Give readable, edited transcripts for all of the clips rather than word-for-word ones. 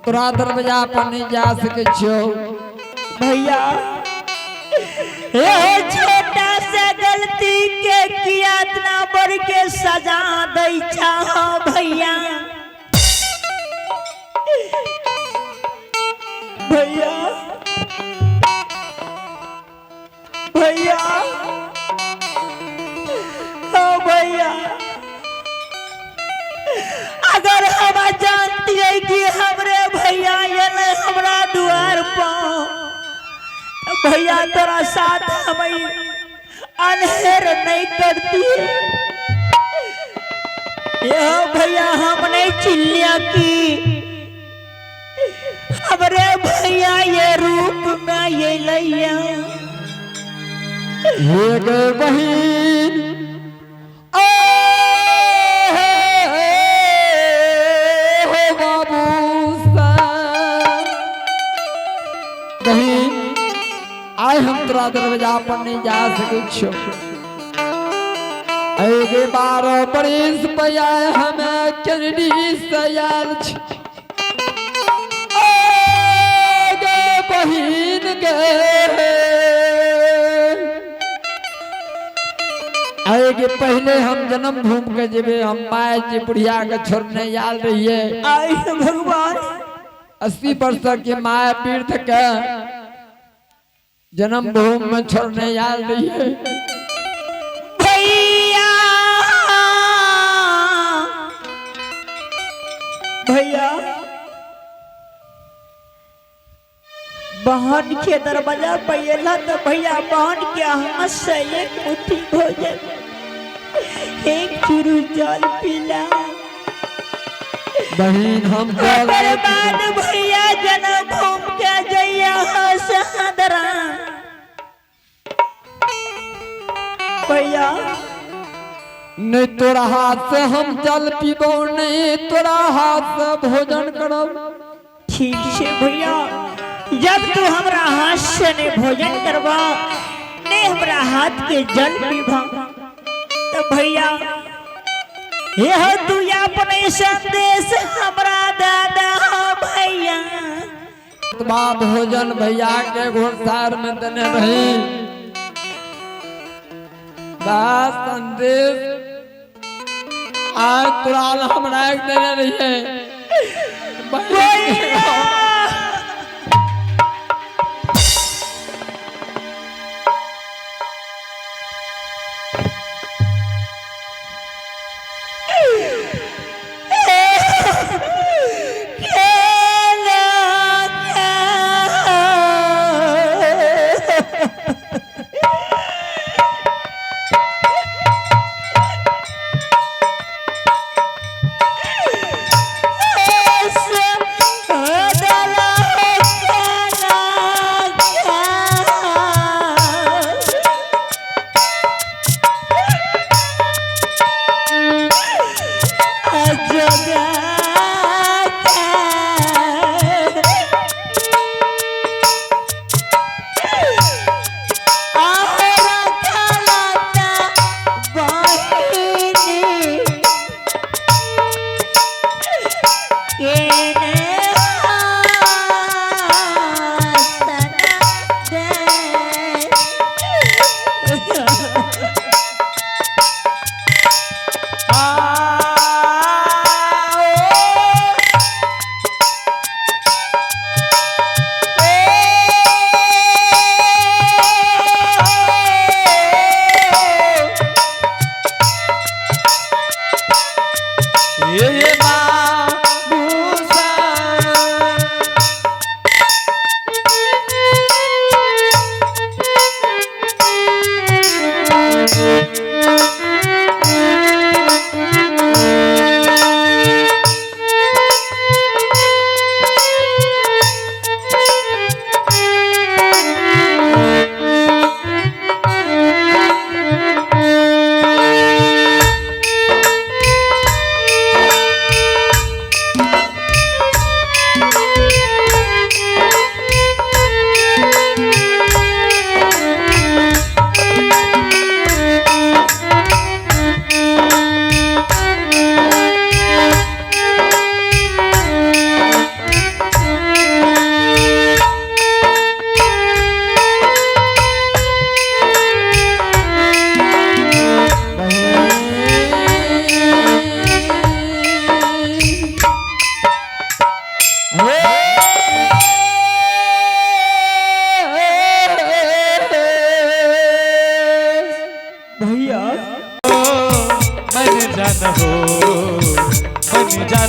तोरा दरवाजा पर नहीं जा सके छियो। भैया, ये छोटा से गलती के किया इतना बढ़ के सजा दै चाहो भैया। भैया, भैया, ओ भैया, अगर हम जानती है कि हमरे भैया ये नहीं हमरा द्वार पर, भैया तोरा साथ हम अनहेर नहीं करती। यह भैया हम नहीं चिल्लिया की हमरे भैया ये रूप में ये लैया। हे गे बहिन, ओ हे बाबू सा। बहिन, आइ हम तोरा दरवाजा पर नहीं जा सके छियो। एगे 12 बरिस पे आए हमें कनाडी से आयल छी। ओ गे बहिन गे, आए पहले हम जन्म भूमि के जेबे, हम my जी बुढ़िया के छोड़ने आयल रहिए। आए भगवान। 80 वर्ष के my वृद्ध के जन्म भूमि में छोड़ने आयल रहिए। भैया, भैया, बहन के दरवाजा पर एला तो भैया बहन के हाथ से एक मुट्ठी भोजन, एक चुरू जल पीला। बहिन हम ओकर बाद भैया जन्म भूमि के जइया सदरा। भैया, नहीं तोरा हाथ से हम जल पीबो, नहीं तोरा हाथ से भोजन करब। ठीक से भैया, जब तू हमरा हाथ से नहीं भोजन करबा, नहीं हमरा हाथ के जल पीबा, तो भैया यह तू अपने संदेश हमरा दादा भैया। बा भोजन भैया के घोड़सार में देने रही। बस संदेश आज तोरा हमरा के देने रहिए। भैया, ये बाबू सा।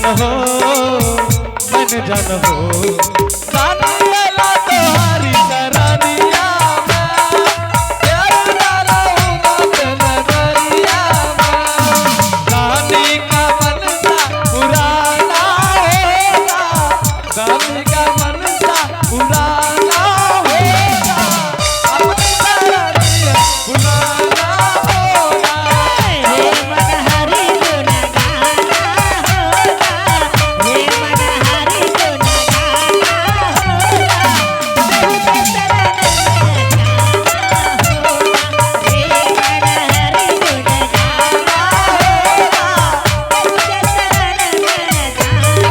जान हो, मन जान हो, रानी तोहारी शरणिया में, प्यार डालो मत नजरिया में, रानी का मनसा पुराना होगा, रानी का मनसा पुराना होगा, अपनी शरणिया पुराना होगा। हे मन हरि गुण गाना होगा, हे मन हरि गुण गाना होगा, प्रभु के शरण में जाना होगा। हे मन हरि गुण गाना होगा, प्रभु के शरण में जाना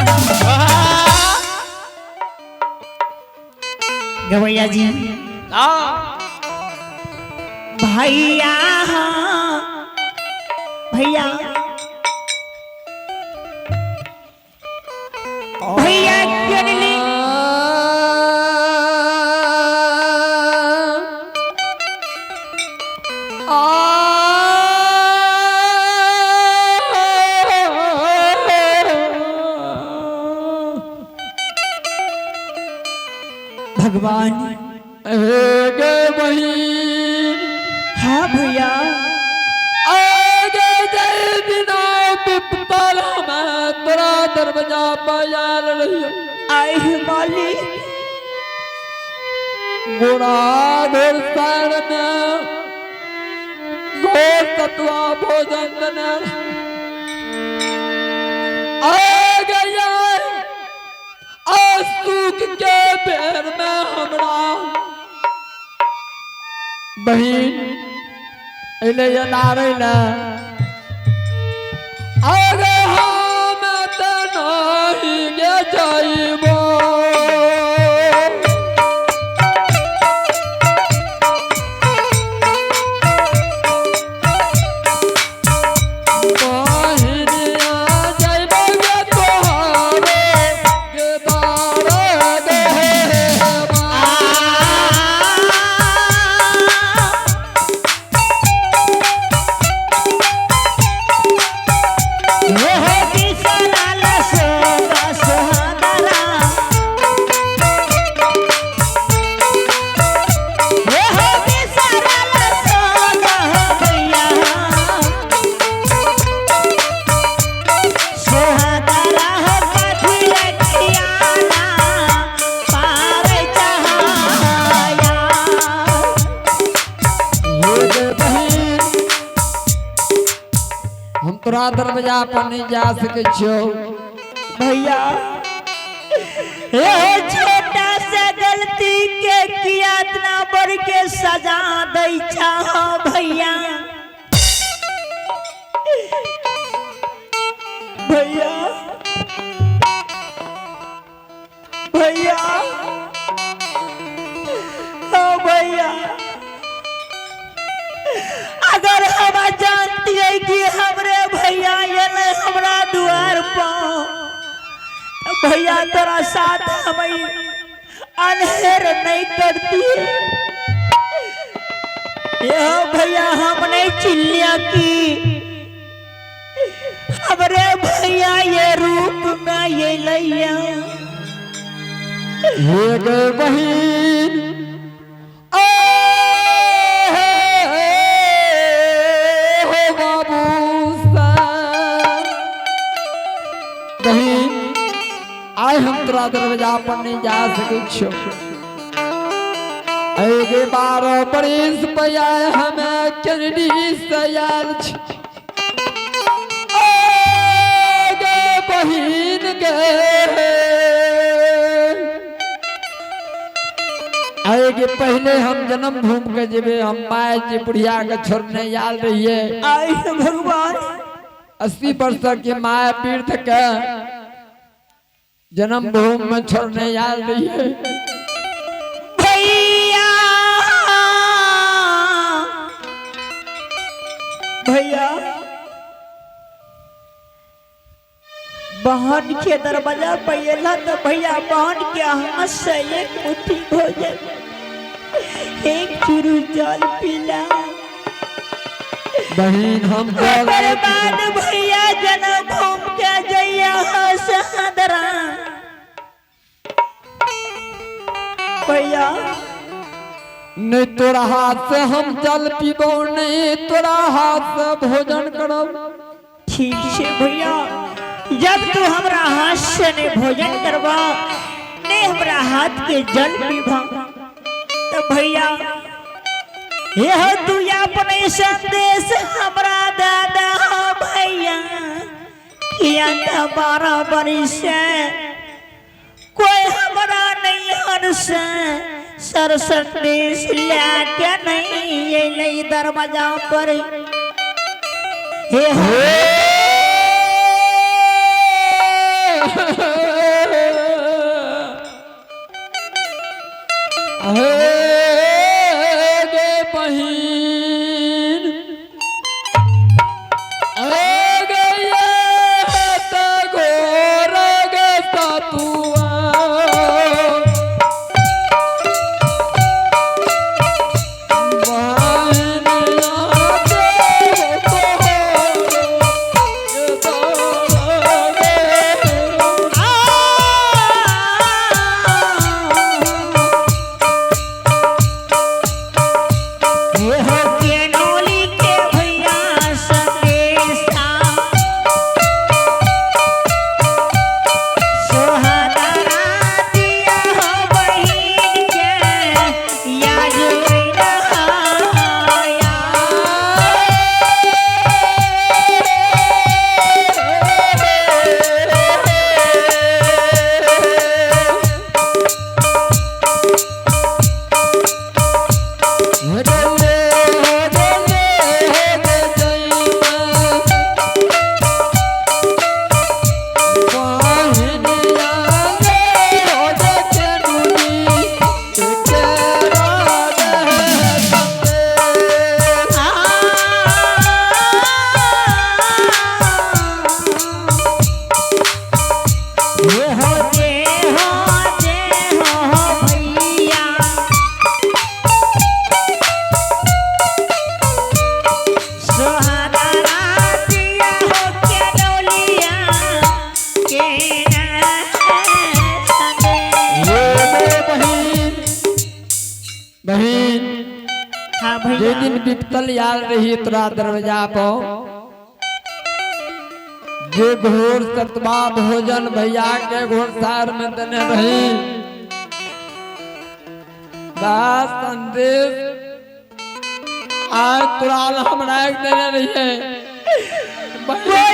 होगा। गवैया जी, भैया, भैया, भैया जननी, भगवान। गे बहिन, हाँ भैया। आगे जय दिना विपतल में तोरा दरवाजा पायल रही। आए हे मालिक। गोरा घोर सार में घोर सतुआ भोजन देने आ गया, आसूक के बेर में हमरा बहिन अइले नारे ने आगे हम तऽ नहीं गे जाइबो। बहिनिया जइबो गे तोहरे गे द्वार गे। हो बिसराल सोगा सोहागरा, हो बिसराल सोगा भैया सोहागरा, हो कथी लखियाना पार चहाया। हे गे बहिन, हम तोरा दरवाजा पर नहीं जा सकै छियौ। भैया, ये छोटा से गलती के किया इतना बढ़ के सजा दै चाहो भैया? भैया, भैया, ओ भैया, अगर हम जानती है कि हमरे भैया ये नहीं हमरा द्वार पर, भैया तोरा साथ हम अनहेर नहीं करती। यह भैया, हम नहीं चिल्लिया की हमरे भैया ये रूप में ये लैया। हे गे बहिन, ओ हो बाबू सा बहिन, आइ हम तोरा दरवाजा पर नहीं जा सकै छियौ। गे 12 बरिस पे हमें कजरी से आयल छी। ओ गे बहिन गे, आए पहले हम जन्म भूमि के जेबे, हम माय जी बुढ़िया के छोड़ने आयल रहिए। आए भगवान। 80 वर्ष के माय वृद्ध के जन्म भूमि में छोड़ने आयल रहिए। भैया, भैया, बहन के दरवाजा पे एला तो भैया बहन के हाथ से एक मुट्ठी भोजन, एक चुरू जल पीला। बहिन, हम ओकर बाद भैया जन्म भूमि के जइया। नहीं तोरा हाथ से हम जल पीबो, नहीं तोरा हाथ से भोजन करब। ठीक छे भैया, जब तू हमरा हाथ से नहीं भोजन करबा, नहीं हमरा हाथ के जल पीबा, तो भैया यह तू अपने संदेश हमरा दादा हो भैया, किया तो 12 बरिस से कोई हमरा नहीं हर्ष सर संदेश लेके नहीं अइलै दरवाजा पर। हे हे गे बहिन, हे गे ये त घोर गे सतुआ। बहिनिया के तोहर हो के नोली के भैया संदेशा सोहादारा दिया हो बहिन के याद रहाया। ये हो जे हो भैया सोहादारा दिया हो के डोलिया के ना संदेश। बहिन, हाँ जे भैया, दिन बिपतल आयल रही तोरा दरवाजा पर, जे घोर सतबा भोजन भैया के घोरसार में देने रही, दास संदेश आज तोरा हमरा के देने रहिए। कोई